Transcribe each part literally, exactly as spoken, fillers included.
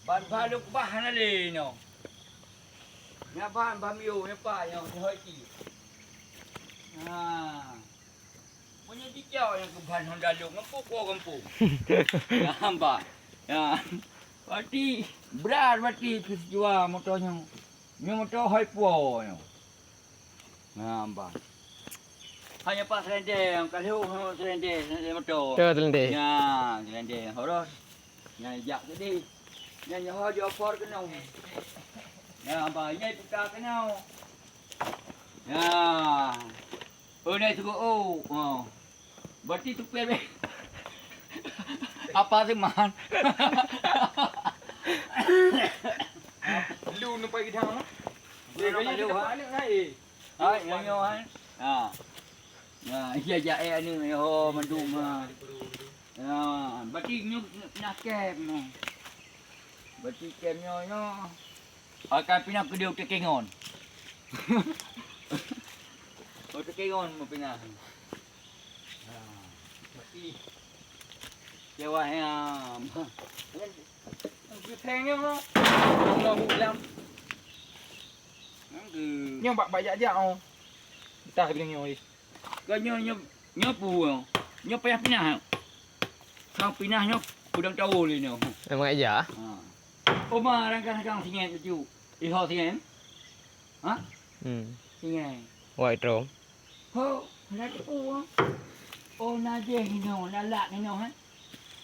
Ban ba lôn keubah hana lé nyoe. Nyan ban ba miyueb nyan pa nyoe, nyoe hôi cit. Ha. Meunyoe jicok nyang keuban Honda lôn ngon pukul gampông. Ya, hamba. Ya. Berarti brat berarti peristiwa moto nyoe. Nyoe moto hôi puwoe nyoe. Nah, hamba. Hanya pas serendeng, kalau serendeng, serendeng moto. Betul, serendeng. Ya, serendeng. Horos. Nyan jak tadi. Nyan nyoe di opor keunoe. Ya, hamba, nyan putar keunoe. Ya. Oh, naik suruh, oh. Oh. Berarti tu pih. Apa tu, man? Lu nampak kita, ha? Dia kaya kita panik, hai. Hai, nyoe, hai. Ha. Ya, iya, jak, eh, anu, oh, mandum, ha. Ya, berarti nyoe, nyoe, nak kem, no. Berarti kem nyoe, nyoe. Akan pinah ke dia Tekengon. Oh, Tekengon mau pinah. Ha, berarti Jawa, ya. Geutheng nyoe, ha. Allahu alam. Nyoe bak, bak jak-jak, oh. Entah bidang nyoe, eh. Ka nyoe, nyoe, nyoe peue nyoe? Nyoe payah pinah nyoe. Ka pinah nyoe udang tawo lé nyoe. Memang ija. Ha. Oma rangkang-rangkang singet tu. Iho singet. Ha? Hmm. Singet. Wai trong. Ho, na teupeu. Oh, na jeh nyoe, na lak nyoe, ha.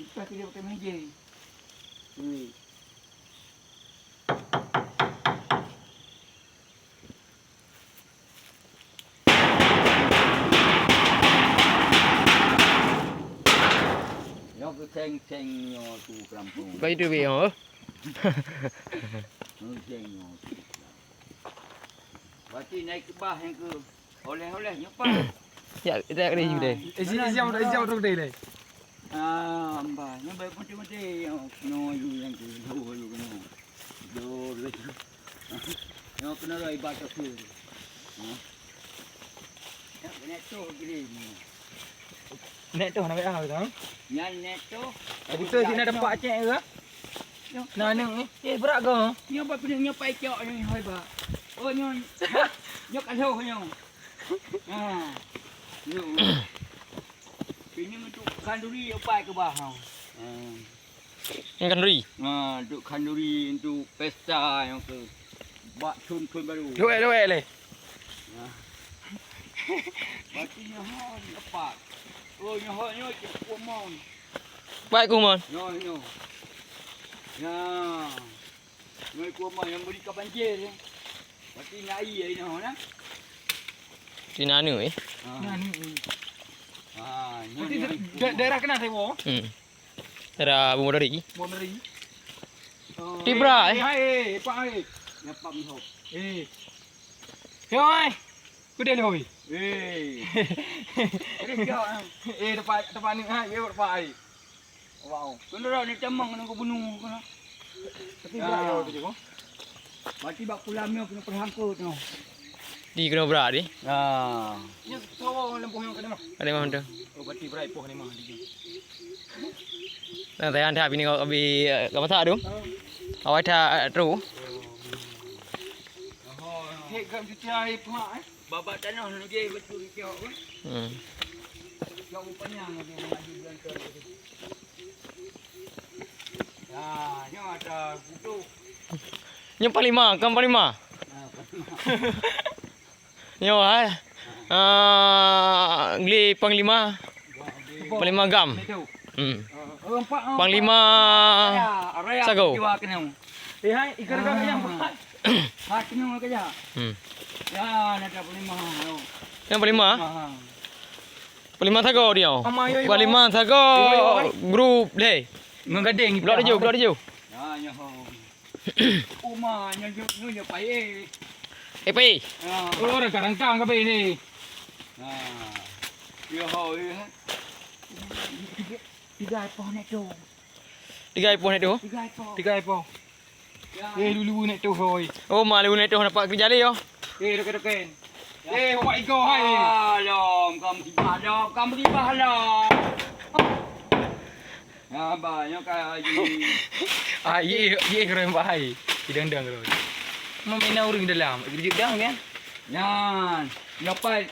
Ipa kira pakai meja. Hmm. Nyoe keu seng-seng nyoe su kerampung. Baik tu, Bik, oh. Nyoe seng nyoe su. Berarti naik ke bah yang ke oleh-oleh nyoe, Pak. Ya, kita ada juga deh. Isi, isi, isi, isi, isi, isi, isi. Ah, hamba, nyoe baik mati-mati. Nyoe, nyoe, yang ke, nyoe, nyoe, nyoe. Jor laju. Nyoe keunoe rhoi bak toh. Ha. Nyoe keunoe toh gini. Nek toh nak ah tu. Nyan nek toh. Betul sini ada pak cek ke? Nyoe. Nah, ni, eh, eh, berat ke? Nyoe bak pineung nyoe pai cok nyoe hoi bak. Oh, nyoe. Nyoe ka lhoh nyoe. Ha. Nyoe. Pineung tu khanduri pai ke bah. Ha. Nyan khanduri. Ha, untuk khanduri, untuk pesta nyang ke bak thon-thon baru. Luwek, luwek leh. Ha. Berarti nyoe ho lepas. Oh, nyoe ho nyoe cek kuah mon. Baik kuah mon. Nyoe, nyoe. Ya. Nyoe kuah mon yang beri ka banjir, ya. Berarti na air, air nyoe, nah. Di nanu, eh? Ha. Nanu, eh. Ha, nyoe, berarti nyoe. Da-, daerah kena saya bawa? Hmm. Daerah Bumodori. Bumodori. Oh. Tibra, eh. Eh, hai, eh, Pak, hai. Nyapak mihop. Eh. Yo, hai. Kudeh loi. Eh. Kudeh jauh, ah. Eh, tempat, tempat ni, hai, yo, tempat, hai. Wow. Kena dah ni tamang kena gubernur kena. Tapi berat ya, tu je, Bang. Berarti bak pulam nyoe kena perhangkut nyoe. Di kena berat di. Ha. Nyoe sawo lampu nyang kena mah. Ada mah tu. Oh, berarti berat ipoh ni mah di. Nah, saya hantar bini kau abi, eh, kau masak tu. Awai tak, eh, terus. Hei, gam cuci air pula, eh. Babak tanoh lagèe beutôi cok, eh. Hmm. Cok upanya lagèe mengaju berantem. Ya, nyoe ada kutu. Nyoe panglima, kan panglima? Ha, panglima. Nyoe, hai. Ah, gli panglima. Panglima gam. Itu. Hmm. Oh, empat, oh, panglima empat. Raya, raya sago. Jiwa kena. Eh, hai, ikan-ikan yang empat. Ha, kena ke ya? Hmm. Ya, ada panglima. Yang panglima? Ha. Panglima sago dia. Ama, yo, yo. Panglima sago. Yo, yo, hai. Grup deh. Ngegadeng. Blok tujuh, blok tujuh. Ya, ya, ho. Uma, nyoe, nyoe, nyoe, nyoe, pai, eh. Eh, pai. Ha. Oh, rangkang-rangkang ke pai ni? Ha. Ya, ho, ya. Tiga, tiga ekor nek tu. Tiga ekor nek tu? Tiga ekor. Tiga ekor. Ya. Eh, lulu nek tu, hoi. Oh, ma lulu nek tu nampak kerja lé, yo. Eh, dekat-dekat. Ya. Eh, awak ego, hai. Alam, kamu tiba alam, kamu tiba alam. Nah, bah, nyoe ka Haji. Ah, ye, ye, keren, bah, hai. Idang-dang, keren. Mau mina ureueng dalam, kerja dang, kan? Nyan, nyoe pai.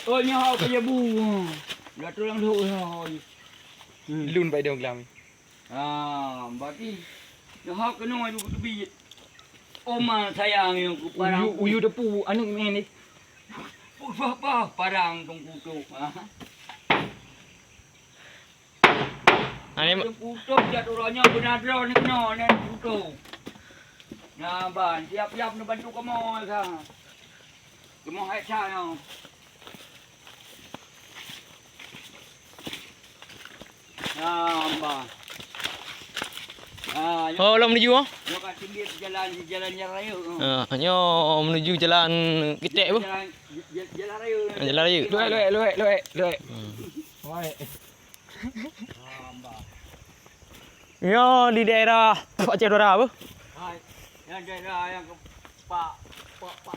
Oh, nyoe hau ka jabu. Dah tulang dulu, hau. Hmm. Lun pai dong kelam. Ah, berarti nyoe hau keunoe aju teubiet. Oma sayang nyoe keu parang. Uyu, uyu depu aneuk nyan ni. Pah, pah, parang tong kutok. Ha. Ani tong kutok jat uroe nyoe beuna droe ni keunoe nyan kutok. Nah, ban, siap-siap neubantu kamoe sa. Kamoe hai sa nyoe. Nah, bah. Ah, nyoe, oh, lom menuju, oh. Nyoe ka singgit jalan, jalan, jalan raya, oh. Ah, nyoe menuju jalan ketek, bu. Jalan, j-, j-, jalan raya. Jalan raya. Luek, luek, luek, luek, luek. Hmm. Wai. Ah, bah. Nyoe di daerah Pak Cik Dora, bu. Hai. Yang daerah yang ke Pak, Pak, Pak.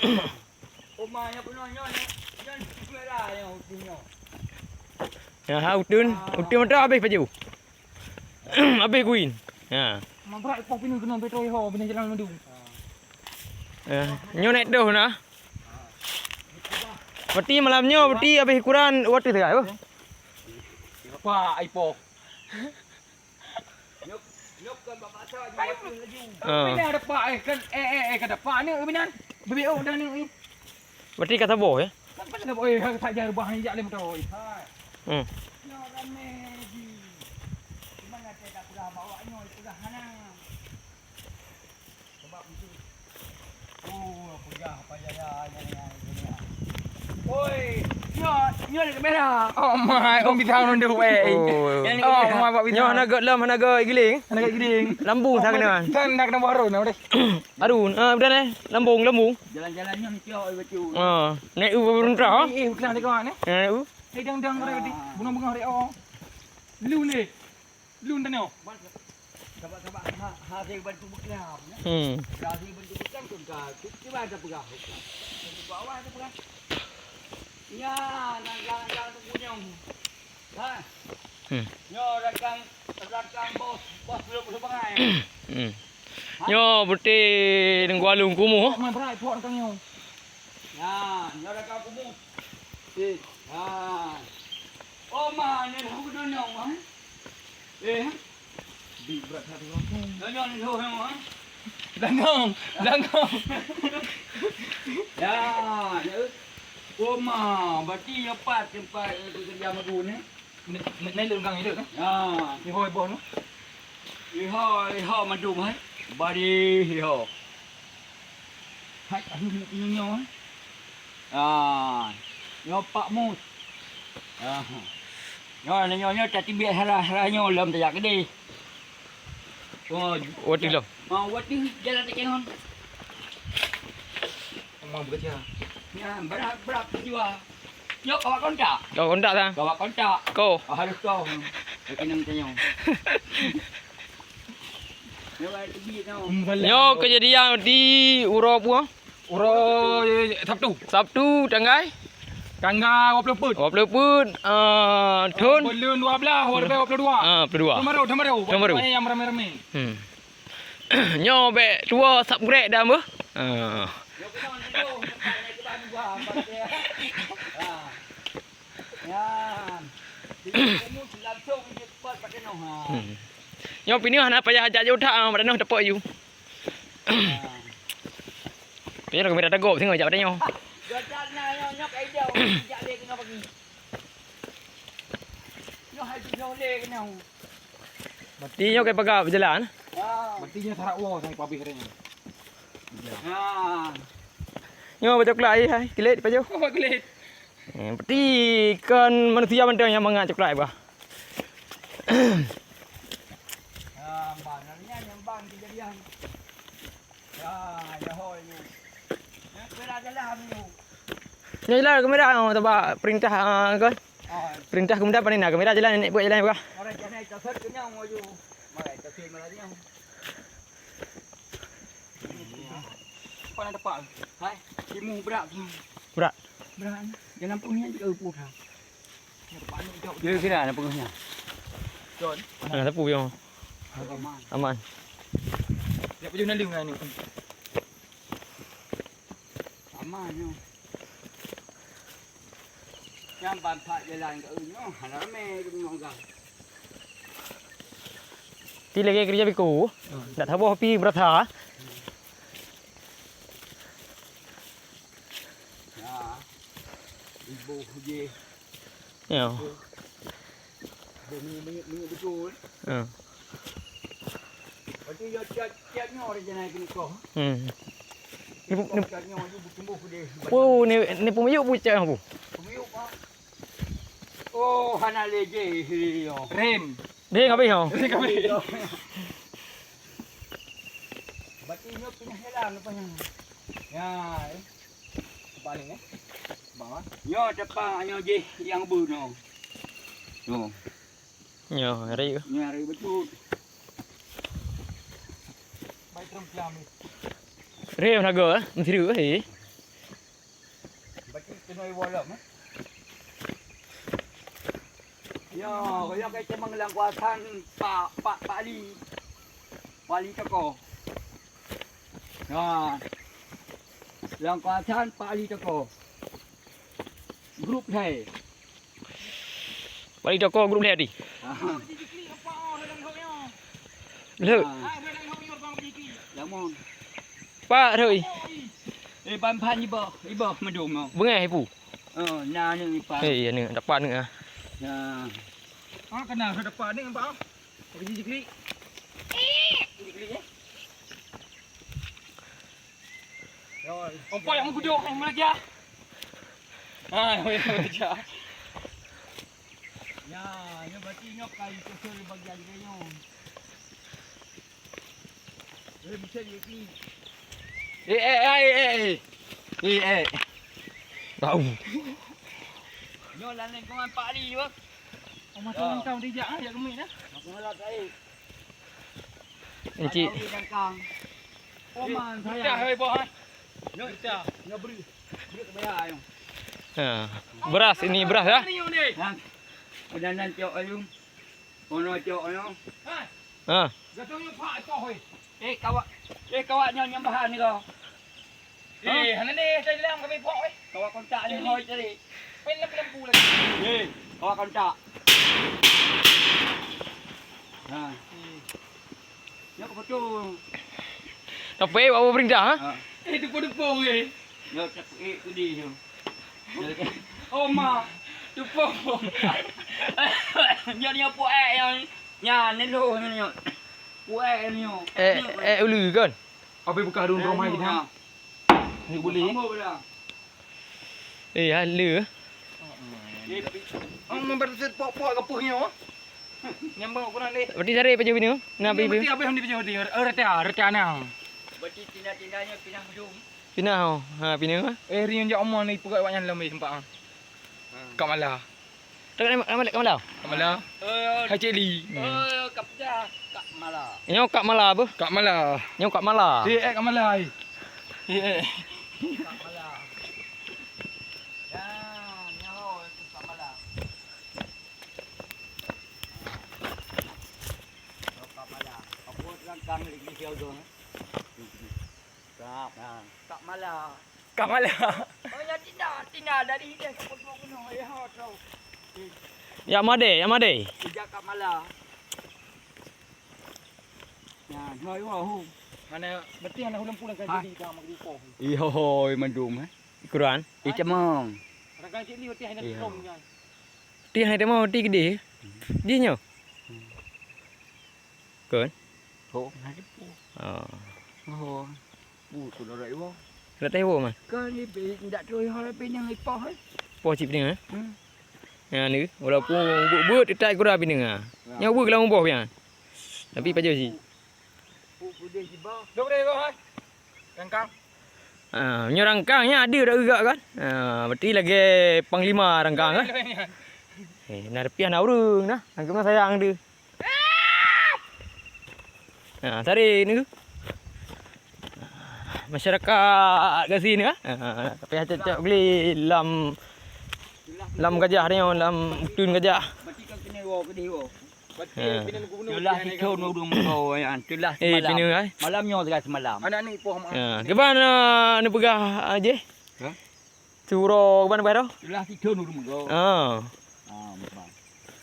Oma nyang peunoh nyoe, nyoe, nyoe di daerah nyang uteuen nyoe. Ya, ha, uteuen, uteuen mantap habéh paju. Habéh kuin. Ya. Mabrak ipoh pineung keunoe petrol ho, bina jalan mandum. Ya, nyoe naik doh nah. Berarti malam nyoe, berarti habéh ukuran water teuka, apa? Apa ipoh? Nyok, nyok kan bak masa, nyok laju. Ah. Bina depak, eh, kan, eh, eh, eh, ka depak ni, bina. Bibit oh, dah ni. Berarti ka saboh, ya? Kan pada saboh, eh, tak jar bah ni jak lem tu. Hai. Hmm. Nyoe ramé ji. Cuman ada tak peugah bawa nyoe, peugah hana. Sebab itu. Oh, peugah apa jaya, jaya, jaya. Oi, nyoe, nyoe ni kamera. Oh, my, oh, bisa nunduk, eh. Oh. Yang ni kamera. Oh, my, Pak, bisa. Nyoe hana gok lom, hana gok giling. Hana gok giling. Lambung sana kena. Kan nak kena baru, nah, udah. Arun, ah, udah, eh. Lambung, lambung. Jalan-jalan nyoe ni, tiap hari baca. Ah, naik u pemerintah, ah. Eh, eh, bukan ada kawan, eh. Naik u. Eh, dang, dang, gunung bunga, oh. Lu ni. Lôn tanoh. Sabab-sabab ha, ha, saya bantu beklam, ya. Hmm. Lah saya bantu beklam tu ka, tu, tu ada peugah. Tu bawah ada peugah. Ya, nang, nang, nang tu punya. Ha. Hmm. Nyoe rakang, rakang bos, bos belum, belum bangai. Hmm. Ha? Nyoe beutôi Teungku Along kumuh. Mai berat pot rakang nyoe. Ya, nyoe rakang kumuh. Eh, ha. Oh, ma, ni dah aku donyong, ha. Eh, ha? Di berat hati aku. Donyong ni, donyong, ha. Dangong, dangong. Ya, ya. Oh, ma, berarti nyoe pat tempat aku kerja magun, eh. Ni, ni, ni lôn gang hidup, eh? Ya. Di hoi boh tu. Iho, iho mandum, hai. Bari iho. Hai, aduh, nyoe, nyoe, hai. Ah, nyoe Pak Mus. Ah. Nyoe, nyoe, nyoe, tateubiet hara, hara nyoe lom tajak keudeh. Oh, oh, tu lom. Ah, waktu jalan tak kenal. Memang bekerja. Ya, berat, berat jua. Nyoe kawak kontak. Kawak kontak, Tang? Kawak kontak. Ko. Oh, harus ko. Kena tanya. Nyoe kejadian di uroe peue? Uroe Sabtu. Sabtu, tanggai? Tanggai dua puluh peuet. Dua puluh peuet, ah, thon? Buleuen dua belas, dua ribu dua puluh dua. Ah, dua puluh dua. Thon baru, thon baru. Thon baru. Yang ramai-ramai. Hmm. Nyoe bèk tuwoe subscribe dah, beuh. Ah. Hmm. Nyoe pineue hana payah jak jauh that, ah, mat tanoh teupok aju. Pineue kamera tagôp singoh jak mat nyoe. Berarti nyoe ka paga beujalan. Berarti nyoe sarak woe sampai pabeh katanya. Ha. Nyoe baca coklat ai, hai, kulit pajoh. Oh, kulit. Eh, berarti kon manusia mantong nyang mangat coklat bah. Ha, bang, nyan nyang bang kejadian. Ya, ya hoi nyoe. Nyoe kamera jalan nyoe. Nyoe jalan kamera nyoe, sabab perintah, ah, kon. Ah. Perintah kemudian paling nak kamera jalan, nenek buat jalan peugah. Orang jalan tasod kenyang maju. Malah tasod malah kenyang. Depan ada pak. Hai, timu berat. Berat. Berat. Jalan pun ni juga pun. Dia kira ada pengehnya. Kon. Nah, sapu yo. Aman. Aman. Dak pajoh naleueng ni. Aman nyoe. Nyang ban that jalan ka nyoe, hana ramé nyoe gang. Ti lagèe keureuja biko. Hmm. Dak saboh pi beurasa. Ya. Iboh jih. Ya. Iboh minyeuk-minyeuk beutôi. Ya. Berarti ya tiap, tiap nyoe rencana keuneuk koh. Hmm. Ni pu-, ni, tiap nyoe ju bertumbuh gede. Oh, ni, ni peumiyueb pucak apa? Peumiyueb, Pak. Oh, hana lé jih, yo. Rem. Deh, ngapi ho? Rem ngapi? Berarti nyoe pinah jalan rupanya. Ya, eh. Paling, eh. Bang, ah. Nyoe tepak, nyoe jih nyang bu nyoe. Nyoe. Nyoe, hari. Nyoe hari beutôi. Baik, terus kiam ni. Rem naga, eh. Mesti dulu, eh. Berarti keunoe iwoe lom, eh? Yo, yo, kai cemang lam kuasaan Pak, Pak, Pak Ali. Pak Ali Toko. Ha. Lam kuasaan Pak Ali Toko. Grup hai. Balik toko grup lhèe tadi. Aha. Lheuh. Ah. Lamon. Pak Rui. Eh, ban phan iboh, iboh mandum. Beungèh ipu. Oh, na ni ipa. Eh, iya ni, dapat ni ah. Ya. Ah, kena dapat ni, Pak. Bagi jiklik. Jiklik, eh. Ompoi nyang meugudok, nyang meulaja. Ha, meulaja. Ya, nyoe berarti nyoe kai keuseul bagian nyoe. Eh, bisa jadi. Eh, eh, eh, eh, eh. Eh, eh. Bau. Nyoe lam lingkungan Pak Ali, bang. Oh, masa lengkap dijak, ah, jak kemik dah. Aku ngelak tadi. Encik. Pecah, hei, boh, eh. Pecah. Ha. Beras ini, beras, ya? Pedandan cok ayum. Ono cok ono. Ha. Eh, kawak. Eh, kawak nyonya bahan ni kau. Eh, hana ni, saya bilang kami pok, eh. Kawak kontak ni, hoi, cari. Pen lampu-lampu lagi. Eh, kawak kontak. Ha. Nyoe keupeutong. Tapi awak peurintah, ha? Ha. Eh, teupeue-teupeue weh. Nyoe tapi kudi nyoe. Oh, ma. Teupeue. Nyoe, nyoe pu'èk nyoe. Nyan, nyoe, nyoe. Pu'èk nyoe. Eh, eh, ulu kan? Apa buka dulu rumah kita? Ni boleh. Eh, halo. Oh, member set pok-pok ke puh nyoe. Nyambung kurang deh. Berarti sehari pajoh bini. Nah, ini berarti habis ni pajoh bini. Eh, reti ah, reti anang. Berarti tina-tinanya pinah hujung. Pinah, oh. Ha, pinah. Eh, rian jak omong ni peugah awak nyan lom sempat ah. Kak Mala. Tak nak, nak balik Kak Mala? Kak Mala. Eh, hai Cik Li. Eh, Kak Pejah, Kak Mala. Nyoe Kak Mala apa? Kak Mala. Nyoe Kak Mala. Eh, eh, Kak Mala, hai. Eh, eh. Kak Mala. Ya, nyoe Kak Mala. Nyoe Kak Mala. Apa terang kang lagi siapa tu, eh? Kak, ha. Kak Mala. Kak Mala. Oh, ya, Tina, Tina dari dia ke pokok gunung, ya, ha, tahu. Ya, Made, ya, Made. Ija Kak Mala. Ya, hoi, wah, hu. Mana, berarti anak ulun pulang kan jadi, dah, mak di poh. Ih, hoi, mandum, eh. Quran. Ih, cemong. Rakan cik ni, berarti anak ulun kan. Ti hai teumo ti keudeh. Jih nyoe. Kon. Ho, na depo. Oh. Ho. Bu, tu dah iwo. Dah iwo, man. Kan ni pi, ndak tu ho pi nyang ipoh, eh. Poh cit pineung, eh? Hmm. Ya, ni, walaupun buet-buet, tetai kura pineung, ah. Ya. Nyawa ke lam boh, ya. Tapi pajoh cit. Dok deh, boh, hai. Kangkang. Ah, nyoe rangkang nyan ada dak geugak kan? Ah, berarti lagèe panglima rangkang kan? Eh, na rupiah na ureueng nah. Nangkeup na sayang tu. Ah, tadi ni. Ah, masyarakat kat sini kan? Ah, tapi cocok beli lam, lam gajah ni, lam utun gajah. Berarti kan kena wo ke deh wo. Ha. Teulah sithon ureueng meugöt, ya, teulah semalam. Eh, pineung, ai. Malam nyoe teulah semalam. Aneuk ni poh ma. Ya, kiban, eh, neupeugah, eh, jih? Ha? Siuroe kiban peugah tu? Teulah sithon ureueng meugöt. Ha. Ha, memang.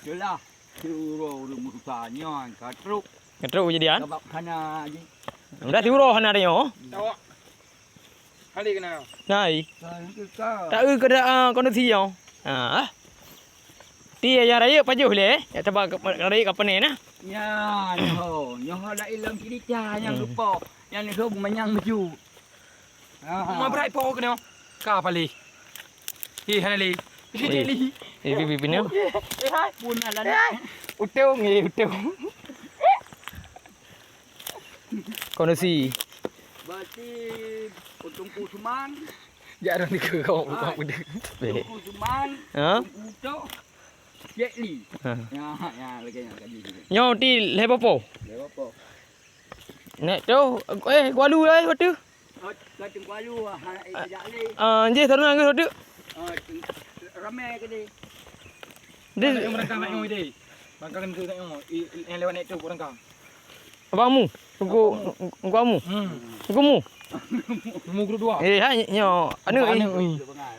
Teulah siuroe ureueng meususah nyan ka trok. Ka trok kejadian? Sabab hana jih. Udah siuroe hana tanyoe. Awak. Kali kena. Nai. Ka, ka. Tak eu keuadaan kondisi nyoe. Ha. Ti nyang rayeuk pajoh lé, ya teuba rayeuk ka pane nah. Nya, nyoe, nyoe laén lom cerita nyang Hmm. lupa. Nyang ni manyang maju. Ha. Ma brat po kena. Ka paléh. Eh, hana lé. Eh. Jadi. Eh, pi, pi, pi, ni. Eh, eh, hai. Pun alam. Eh, utong, eh, utong. Kondisi. Berarti Teungku Suman. Jak dah ni ke kau, kau Ah. udah. Teungku Suman. Ha? Teungku Utoh. Cek Li. Ha. Ya, ya, lagi nak kaji. Nyoe ti lhèe popo. Lhèe popo. Nek tu, eh, Kualu lah, eh, waktu. Oh, ka Teungku Alu, ha, eh, Ah. jak lé. Ah, jih, taruh nangis waktu. Ah, Teung-, ramai ke dia? Dia nak yang merangkang nak yang dia. Merangkang kena nak yang, i-, i-, yang lewat naik tu, merangkang. Abang Mu? Teungku, Teungku Amu? Hmm. Teungku Mu? Mu grup dua. Eh, hai, nyo, anu, Tempat eh. Anu, eh.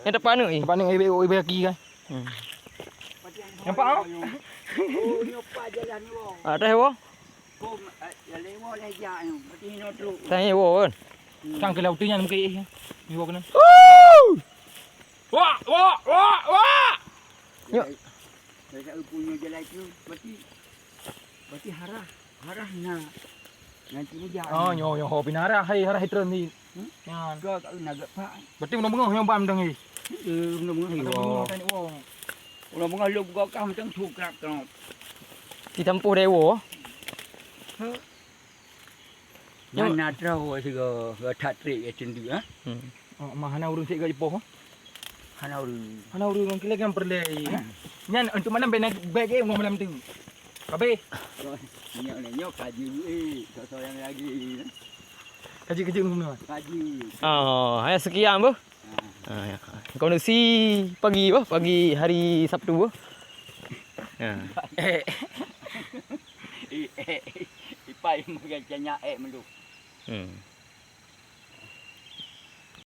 Yang tempat anu, eh. Tempat anu, eh, eh, eh, kaki kan. Hmm. Nampak, ah? Oh, nyoe pat jalan ni, Wong. Ah, dah, Wong. Kong, eh, ya, lewat lah jak ni. Berarti ni truk. Tanya, Wong, kan? Hmm. Sang ke laut tu nyan mungkin, eh. Ni, Wong, kena. Wah, wah, wah, wah! Nyoe. Saya tak punya jalan tu, berarti, berarti harah, harah na. Nanti ni jak. Oh, nyoe, nyoe, ho pina harah, hai, harah hitron ni. Hmm? Nyan. Kau tak nak gak pak. Berarti beungoh-beungoh nyoe bam dong, eh. Eh, beungoh-beungoh, Beungoh-beungoh, eh, tanya, Wong. Beungoh-beungoh lom buka kah macam tu, krak, krak. Di tampuh dewa. Ha? Nyan na troh sigoe, sigoe that trek ya cendu, ha? Hmm. Oh, mah hana ureueng sek ka jipoh, ha? Hana ureueng. Hana ureueng, ureueng kilek nyang peureulèe, ha? Nyan untuk malam bèk na, bèk ke malam tu. Kabeh. Nyoe, nyoe kaji, eh, soe-soe nyang lagi. Kaji-kaji ngono. Kaji. Oh, hai sekian, boh. Ah, ya. Kondisi pagi, boh, pagi hari Sabtu, boh. Ya. Eh. Eh, eh, ipai makan cenyak, eh, melu. Hmm.